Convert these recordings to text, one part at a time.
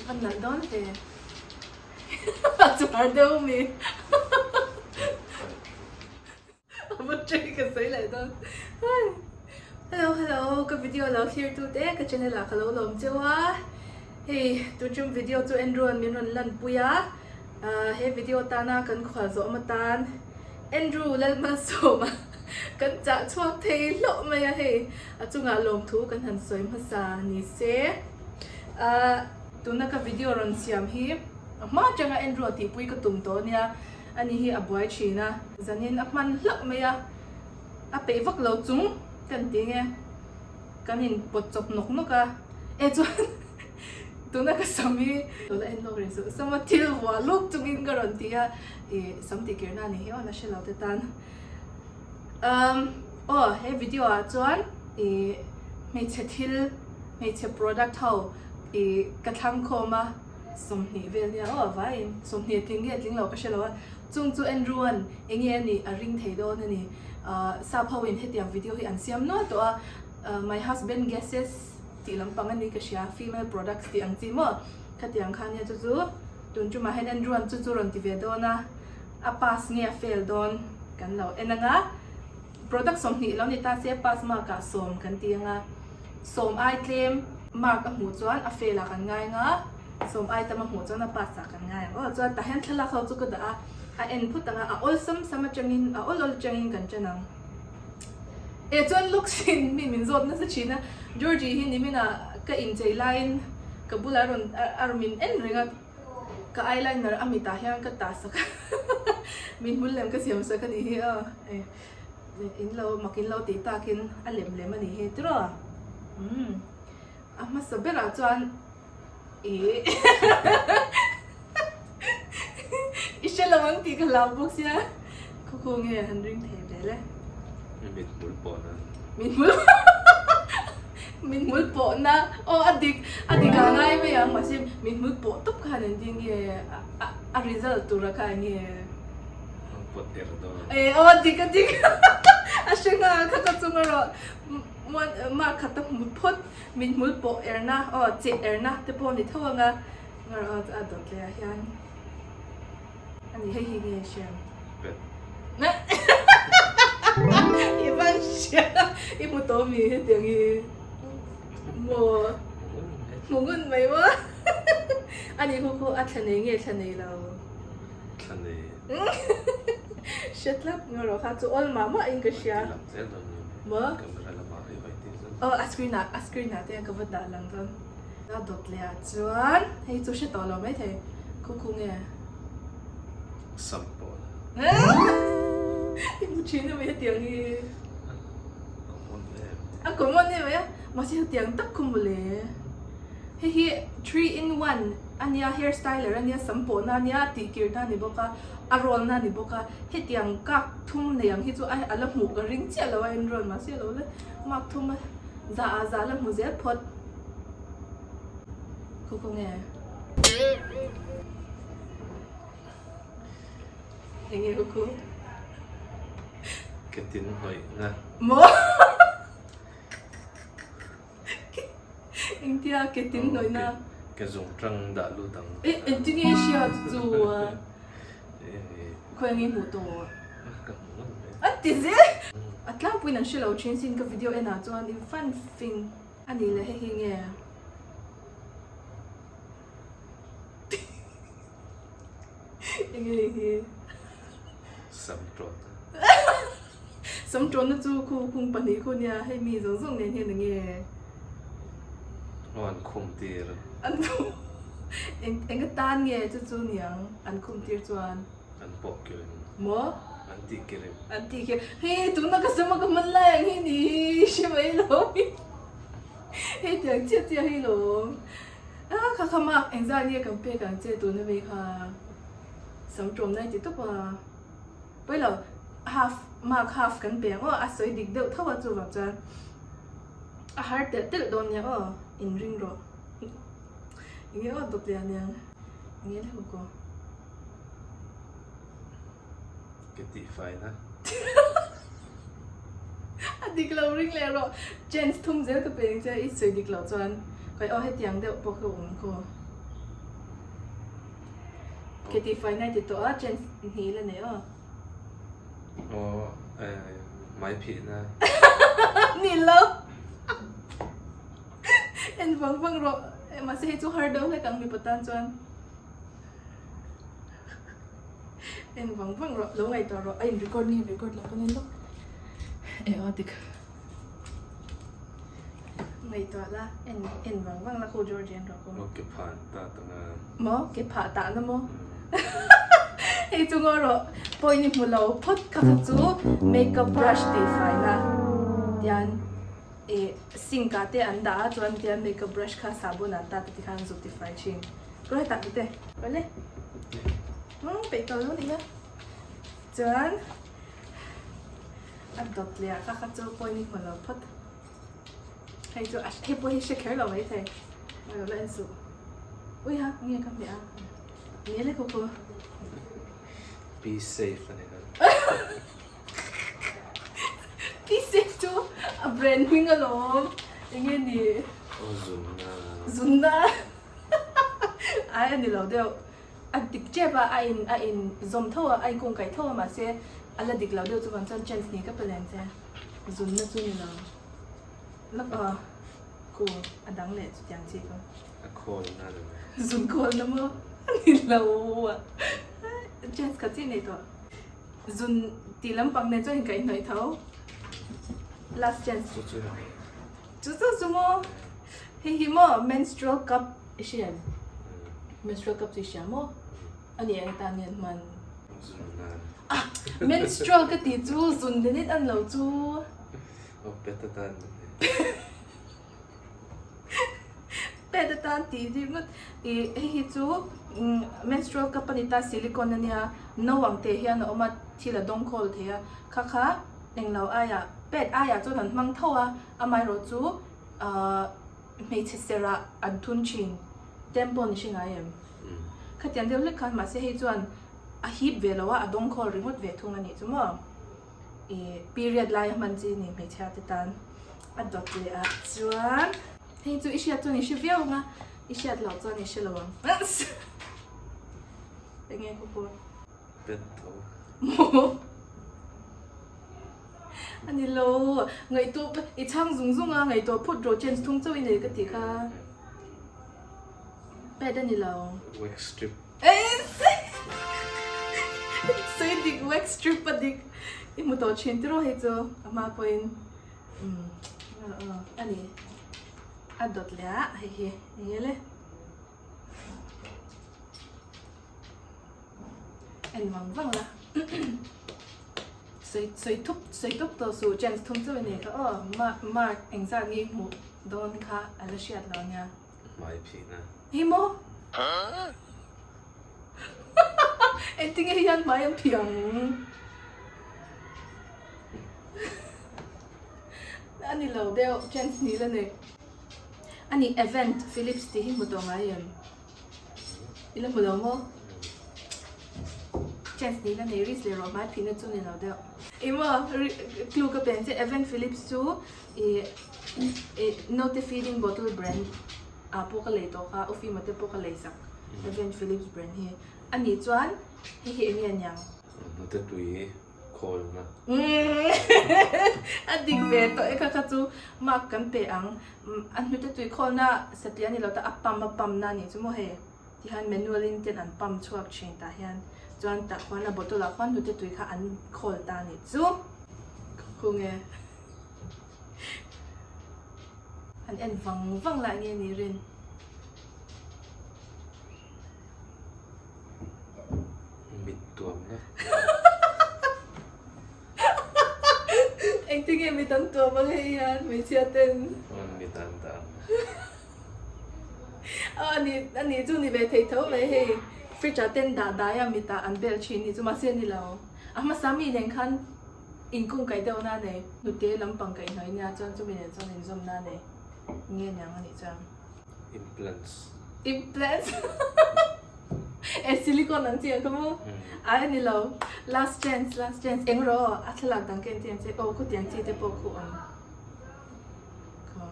Va nalh dawn ve. A chuar deuh mi. A va ṭei ka sawi leh dawn. Hello hello ka video lo thlir tu te ka channel ah ka lo lawm cheu a. Hei tuchum video chu Andrew an min rawn lan pui a. He video tana kan khual zawh atan Andrew Lalmalsawma kan chah chhuak thei hlauh mai a hei a chungah lawmthu kan han sawi hmasa ni se. Tuna ka video rawn siam hi a hma atanga Andrew a tihpui ka tum tawh ania ani hi a buai thin a zanin a hman hlauh mai a a peih vak lo chung kan ti nge kan in pawt chawp nawk nawk a e chuan tuna ka sam hi lo la en lawk rih suh sama thil vuah luk chungin ka rawn ti a ih sam tih kirna a ni hi aw la hre lo te tan umm aw he video ah chuan ih hmeichhe thil hmeichhe product ho ih ka thlang khawm a 20 vel nia aw vaiin 20 tling nge tling lo ka hre lo a chung chu Andrew-a'n eng nge a nih a ring thei dawn a ni ah sap ho in hetiang video hi an siam nual tawh a my husband guesses tih lampang a ni ka hria female products tih ang chi maw khatiang kha nia chu chu tun tumah hian Andrew-a'n chu chu rawn ti ve dawn a a pass nge a fail dawn kan lo en ang a. Product 20 lo ni ta se pass mark ah 10 kan ti anga, 10 ai tlem mark a hmuh chuan a fail ah kan ngai anga, 10 ai tam a hmuh chuan a pass ah kan ngai ang aw. Chuan tah hian thlalak ho chu ka dah a, a en phut anga a awlsam sam atangin a awl awl atangin kan ṭan ang. E chuan looks in mi min zawt nasa thin a, Georgie hi nimin ah ka inchei laiin ka bulah a rawn a rawn min en reng a, ka eyeliner a mitah hian ka tah sak a min hmul lem ka siam sak a nih hi aw in lo mak in lo tih takin a lem lem a nih hi tiraw umm a hmasa berah chuan ih i hre lo ang tih ka hlau bawk sia khaw khaw nge han ring thei ve le. Mit hmul pawhna. Mit hmul Mit hmul pawhna aw a dik a dik a ngai mai ang mahse mit hmul pawh tawp khan an ti nge a result tura kha enge An pawt er dawn. E aw a dik a dik a hre nghal kha ka chung erawh mark khat a hmu phawt mit hmul pawh erna aw cheh erna te pawh a ni tho ang a a dawt leh ah hian. Ani hei hi nge hriam? Pet. I van hria i hmu tawh mi hetiang hi maw hmu ngun mai maw ani khu khu a thla nei nge thla nei lo? Thla nei. Hre tlat ngaw rawh kha chu awl mah mah in ka hria. Maw? Camera lamah i vai tir zel. Aw a screen ah a screen ah te ka va dah lang dawn. A dawt leh ah chuan hei chu hre tawh lo maithei khu khu nge. Sam pawh na. I hmu thin a mai hetiang hi. A common em. A common em mai a, mahse hetiang tak khu mawle. Hei hi 3 in 1 ania hair styler ania sam pawhna ania tih kirna a ni bawk a, a roll na a ni bawk a, hetiang kak thum nei ang hi chu a la hmuh ka ring chiah lo a enroll mahse a lo la mark thum a za ah za la hmu zel phawt. Khaw khaw nge? Enge khaw khaw? Ka tin hnawihna. Maw? Engtia ke tin hnawihna? Ke zung tang dah lut ang. Eh, engtin nge i hriat chu a? Khawi ange hmuh tawh? Ka hmu ngawt mai. A ti zel! A tlangpuiin an hre lo thin sin ka video enah chuan in fan fing. A nih leh hei hi nge? Enge hei hi? Sam ṭawhna. Sam ṭawhna chu khu khung pahnih khu nia, hei mi zawng zawng nen hian enge? Aw an khum tir. An khum eng eng atan nge chu chu niang an khum tir chuan? An pawh kirim. Maw? An tih kirim. An tih kirim. Hei tuna ka sama ka hman lai ang hi ni hre mai lo hi. Hei tiang chiah chiah hi lo. A kha kha mark engzat nge kan pek ang che tuna mi kha sam tawm nai ti tawp a. Pawi lo half mark half kan pe ang aw a sawi dik deuh tho a chuvang chuan a har telh telh dawn nia aw inring rawh. Enge aw dawt leh aniang. Enge le hmu ko. Ka tih fai na. A dik lo ring leh rawh. Chance thum zel ka pe ang che i sawi dik loh chuan. Kai aw hetiang deuh pawh kha awm khaw. Ke tih faina i ti tawh a, chance hnih la nei aw. Aw, hmai phihna. Ni lo. En vang vang rawh. Mahse hei chu har deuh hlek ang mipa tan chuan. En vang vang rawh. Lo ngaihtuah rawh. A in record nge record lo ka nen lawk. E aw dik. Ngaihtuah la. En en vang vang la khu George en rawh khu. Maw ke phah ta ta na. Maw ke phah ta na maw. Hei chu ngaw rawh. Point i hmu lo phawt kha kha chu makeup brush tih fai na tian ih sink ah te an dah a chuan tian makeup brush kha sabun ah an tat a tikhan an zuk ti fai thin. Ka hetah ti te. Awle. Umm peih tawh lo nih a. Chuan a dawt leh ah kha kha chu point i hmu lo phawt. Hei chu a hei pawh hi hre kher lo maithei. Lo la en suh. Ui ha nge ka hmeh a. Nge le khaw khaw. Be safe a ni kha. Be safe chu a brand hming alawm. Enge ni? Aw zunna. Zunna. Ai a ni lo deuh. A dik tep a, a in a in zawm tho a, a in kung kaih tho a mahse a la dik lo deuh chuvang chuan chance ni ka pe leng che. Zunna chu ni lo. Lak a ku a dang leh chutiang chi chu. A khawlna ni mai. Zun khawlna maw? A ni lo a. Chance khat chiah nei tawh. Zun tih lampang nen chuan inkaihhnawih tho. Last chance. Chu chu. Chu chu chu maw? Hei hi maw menstrual cup i hria em? Menstrual cup chu i hria maw? A ni eng tan nge an hman? Zun nan. Ah! Menstrual ka tih chu zun nen an lo chu. Aw pet atan. Pet atan tih ri ngawt. Ih hei hi chu menstrual cup a ni ta silicone a nia no ang teh hian a awm a thil a dawng khawl thei a kha kha englo aiah pet aiah chuan an hmang tho a amaherawh chu ahh hmeichhe serh ah an thun thin tampon i hre ngai em? Khatiang deuh hlek khan mahse hei chuan a hip ve lo a a dawng khawl ringawt ve thung a nih chu maw. Ih period laia hman chi ni hmeichhia te tan a dawt leh ah chuan hei chu i hriat chuan i hre viau ang a i hriat loh chuan i hre lo ang enge khaw pawh pet tho maw a ni lo ngaihtuah i chhang zung zung a ngaihtuah phut rawh chance thung chauh i nei ka tih kha pet a ni lo wax strip Sawi dik wax strip a dik i hmu tawh thin tiraw hei chu a hma pawhin umm a ni a dawt leh a hei hi eng nge le en vang vang la sawi sawi thup sawi tup tawh suh chance thum chauh a nei kha aw mark engzat nge i hmuh dawn kha a la hriat lo ania. Hmai phihna. Hi maw? Engtinge hian hmai an phih ang? A ni lo deuh, chance ni la nei. A ni Event Philips tih hi hmu tawh ngai em? I la hmu lo maw? Chance ni la nei risk leh rawh hmai phihna chu ni lo deuh. Ih maw clue ka pen che Event Philips chu Ih ih naute feeding bottle brand ah pawh ka lei tawh kha Ufima te pawh ka lei sak Evan Phillips brand hi a nih chuan hei hi eng nge aniang? Naute tui khawlna. A dik ve tawh e kha kha chu mark kan pe ang a hnute tui khawlna satliah a ni lo ta a pump a pump na a nih chu maw hei tihian manual in ten an pump chhuak thin tah hian chuan tah khuan a bottle ah khuan hnute tui kha an khawl ta a nih chu. Khawnge. An en vang vang lah nge ni rin. Mit tuam na. Engtin nge mit an tuam ang hei hian hmeichhia ten. Mit an dah ang. A ni a ni chu ni ve thei tho mai hei fridge ah ten dah dai a mit ah an bel thin ni chu mahse a ni lo. A hmasa mi nen khan Inkung kaih deuh na nei. Hnute lampang kaih hnuai nia chuan chumi nen chuan inzawm na nei nge niang a nih chuan. Implants. Implants e silicone ang chi ang kha maw? Ai a ni lo. Last chance last chance eng rawh aw a thlalak dang ka entir ang che aw khutiang chi te pawh khu awm khaw.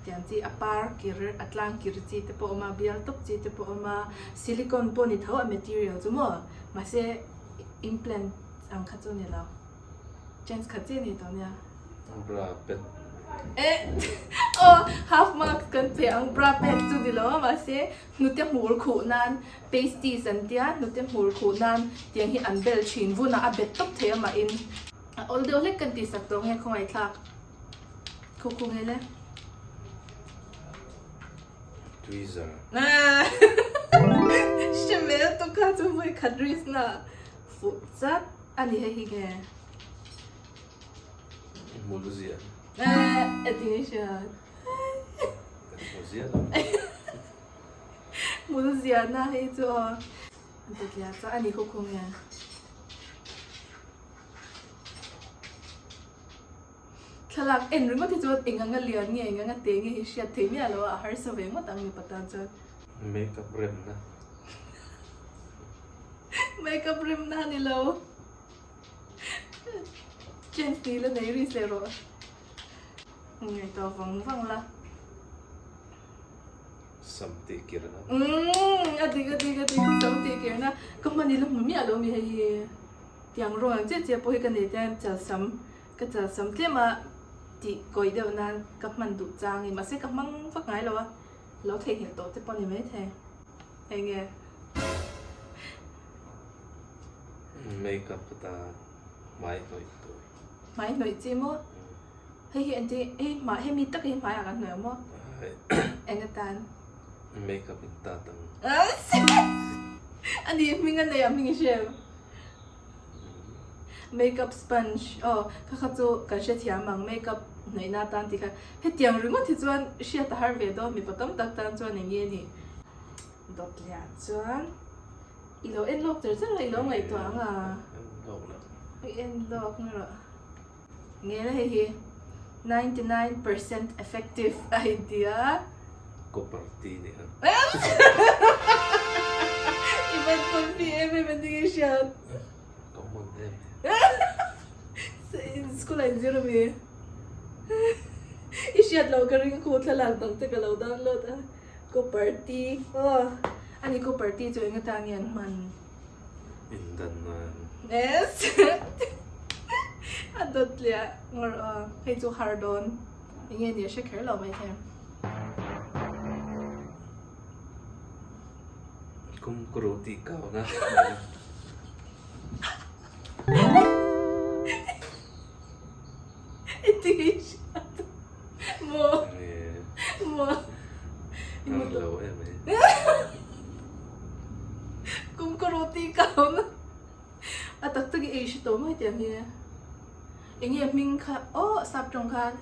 Tiang chi a par kir, a tlang kir chi te pawh a awm a, bial tawp chi te pawh a awm a, silicone pawh ni tho a material chu maw mahse implant ang kha chu a ni lo. Chance khat chiah a ni tawh nia. Bra pet. Eh aw half marks kan pe ang bra pet chu ni lo a mahse hnute hmur khuh nan pasties an tia hnute hmur khuh nan tiang hi an bel thin vunah a bet tawp thei a mahin a awl deuh hlek kan tihsak tawh nge khawngaihthlak. Khaw khaw nge le? Tweezer. Hre mel tu kha chu vawi khat risk na fuh chat a ni hei hi nge? Hmul ziah. Eh, e tinge hriat? Kan hmu ziah lo. Hmul ziah na hei chu aw. An ti tliah chuan a ni khaw khaw nge? Thlalak en ringawt hi chuan eng anga lian nge eng anga te nge hi hriat theih miah lo a, a harsa ve ngawt ang mipa tan chuan. Makeup remna. Makeup remna a ni lo. Chance ni la nei ri se rawh. Ngaihtuah vang vang la. Sam tih kirna. Umm a dik a dik a dik sam tih kirna. Ka hman i la hmu miah lo mi hei hi. Tiang rawng ang chiah chiah pawh hi ka nei tiang chalsam ka chalsam tlem a tih kawih deuh nan ka hman duh chang in mahse ka hmang vak ngai lo a lo theihnghilh tawh te pawh a ni maithei eng nge. Make up ata hmai hnawih tur. Hmai hnawih chi maw? Hei hi engti hei hmai hemi tak hi hmaiah kan hnawih ang maw? Eng atan? Make up in tat ang. A ni hming a nei a hming i hre em? Make up sponge aw kha kha chu kan hrethiam ang make up hnawihna atan tih kha hetiang ringawt hi chuan hriat a har ve dawn mipa tam tak tan chuan eng nge ni dawt lian chuan i lo en lawk cher cher a i lo ngaihtuah ang a i en lawk na rawh. Ngela hei hi 99% effective a intia. Copper tea nih ang. I van confi em em a ni nge hriat. Ka hmun em. School ah inzir ami. I hriat loh ka ring khu thlalak dang te ka lo download a. Copper tea aw. Ani copper tea chu eng atan nge an hman? Indan nan. Yes. A dawt liah ngawr aw. Hei chu har dawn. Enge ni a hre kher lo mai thei. Kum kuru tih kau na. I ti hriat. Maw. Maw. Har lo em e. Kum ka roti ka awm a. A tak tak i ei hre tawh mai tiang hi. Enge hming kha aw sap tawng khan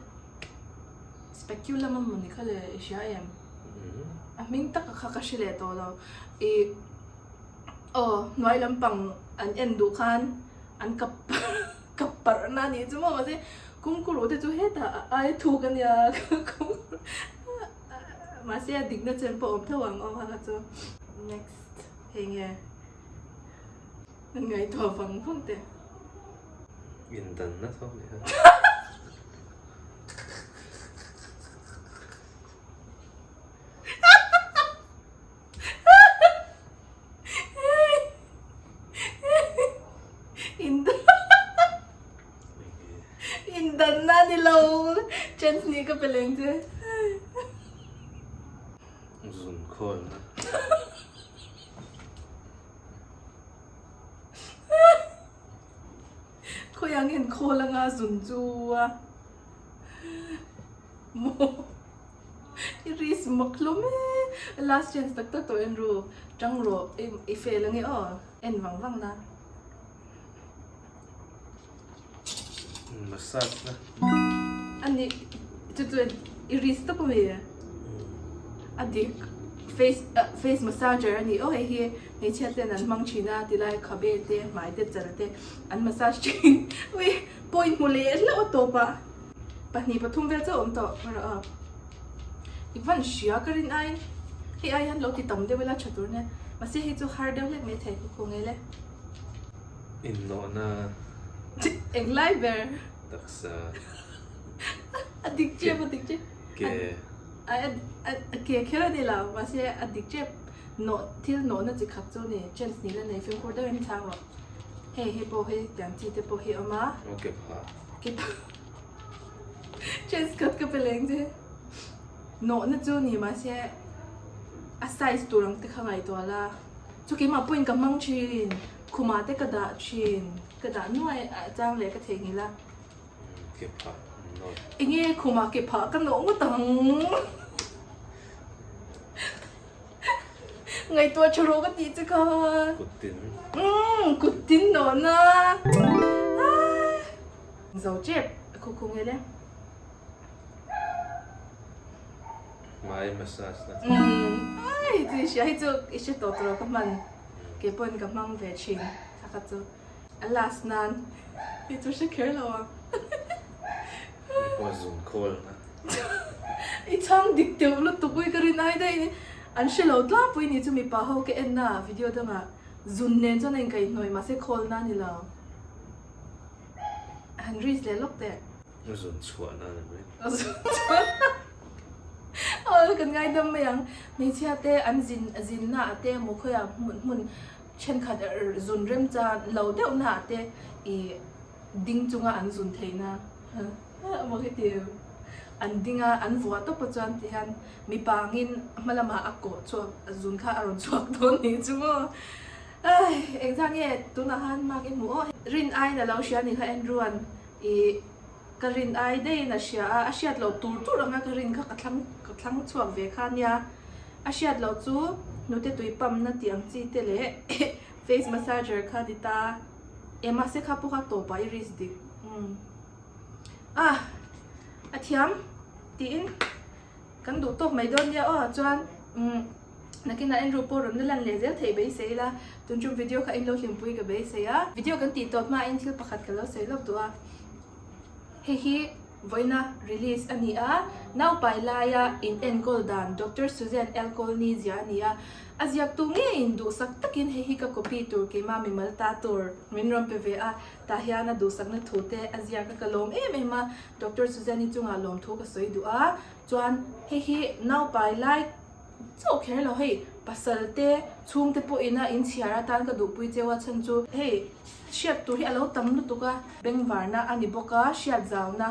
speculum a maw ni kha le i hria em? A hming tak a kha ka hre leh tawh lo. I aw hnuai lampang an en duh khan an kap kap parh na anih chu maw mahse kumkuru te chu hetah a aia thuk ania mahse a dikna chen pawh awm tho ang aw kha kha chu next hei nge ngaihtuah vang vang teh. Indanna tho nia. Indanna ni lo chance ni ka pe leng che. Zun khawlna. Khawiah nge an khawl anga zun chu a maw. I risk mak hlawm e. Last chance tak tak tawh en ru. Tang rawh i fail ange aw. En vang vang na. Massage na. Ani chu chu i risk tawp ami. A dik face face massager ani aw hei hi hmeichhia ten an hmang thin a tilai khabe te hmai te chal te an massage thin. Ui point hmu leh hlauh a tawp ah. Pahnih pathum vel chauh awm tawh erawh a i van hria ka rin aiin hei ai hian lo ti tam deuh ila tha tur nia mahse hei chu har deuh hlek mai thei ka khaw ngei le. Innawhna. Englai ber. Taksa. A dik chiah a dik chiah. Ke. A ke kher a ni lo, mahse a dik tep. Nawh, thil nawhna chi khat chu a ni. Chance ni la nei fimkhur deuhin chhang rawh. Hei hei pawh hi tiang chi te pawh hi a awm a. Aw ke phah. Ke phah. Chance khat ka pe leng che. Nawhna chu ni mahse a size tur ang te kha ngaihtuah la. Chu keimah pawhin ka hmang thin, khumah te ka dah thin, ka dah nuai chang leh ka theihnghilh a. Ke phah nawh. Enge khumah ke phah ka nawh ngawt ang. Ngaihtuah tha rawh ka tih che kha. Kut tin. Umm kut tin nawhna. Zo tep a khu khu nge le. Hmai massage na chu. Umm ai chu i hria hi chu i hre tawh tawh ka hman. Kei pawhin ka hmang ve thin kha kha chu. A last nan hi chu hre kher lo ang. Hei pawh zun khawl na. I chhang dik teuh lutuk ui ka rin ai daih an hre lo tlangpui ni chu mipa ho ka en na video dangah zun nen chuan a inkaihhnawih mahse khawl na ni lo. Han risk leh lawk teh. A zun chhuah na ni mai. A zun chhuah na. Aw kan ngaidam mai ang. Hmeichhia te an zin zin na ah te emaw khawiah hmun hmun thenkhat zun remchan lo deuh na ah te ih ding chunga an zun theih na emaw khi ti an ding a an vuah tawp a chuan ti hian mipa angin hma lamah a kawh chhuak zun kha a rawn chhuak dawn nih chu maw. Ai engzah nge tunah khan mark i hmuh aw. Rin aiin a lo hria nih kha Andrew-a'n ih ka rin ai daihin a hria a, a hriat loh tur tur anga ka rin kha ka thlang ka thlang chhuak ve kha nia. A hriat loh chu hnute tui pump na tih ang chi te leh face massager kha ni ta. E mahse kha pawh kha tawpah i risk dik. Umm ah a thiam tiin Kan duh tawk mai dawn nia aw chuan umm nakinah Andrew pawh rawn la lan leh zel theih beisei ila tun tum video kha in lo hlimpui ka beisei a. Video kan tih tawp hmain thil pakhat ka lo sawi lawk duh a, hei hi vawiina release a ni a, naupai laia in enkawl dan Doctor Suzanne Elkolny zia a ni a, a ziaktu ngeiin duhsak takin hei hi ka copy tur keimah mimal ta tur min rawn pe ve a, tah hian a duhsakna thu te a ziak a ka lawm em em a, Doctor Suzanne-i chungah lawmthu ka sawi duh a, chuan hei hi naupai lai chauh kher lo hei pasal te chhungte pawhin a inchhiar atan ka duhpui cheu a chhan chu hei hriat tur hi a lo tam lutuk a, bengvarna a ni bawk a, hriat zauna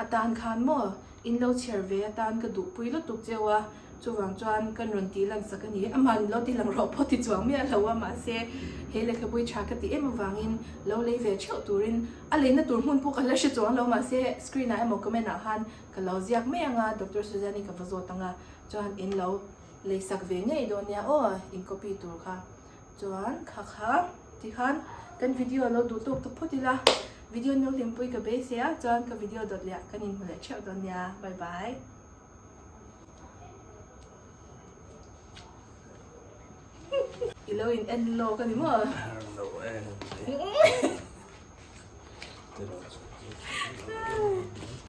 atan khan maw in lo chhiar ve atan ka duhpui lutuk cheu a, chuvang chuan kan rawn tih lan sak a ni. Amah lo ti lang rawh pawh ti chuang miah lo a, mahse he lehkhabui tha ka ti em avangin lo lei ve theuh turin A leina tur hmun pawh ka la hre chuang lo mahse screen ah emaw comment ah khan ka lo ziak mai anga Doctor Suzanne-i ka va zawt anga chuan in lo lei sak ve ngei dawn nia aw in copy tur kha chuan kha kha tikhan kan video lo duh tawk ta phawt ila video no hlimpui ka beisei a chuan ka video dawt leh ah kan inhmu leh theuh dawn nia bye bye. I lo in en lawk a ni maw? Lo en.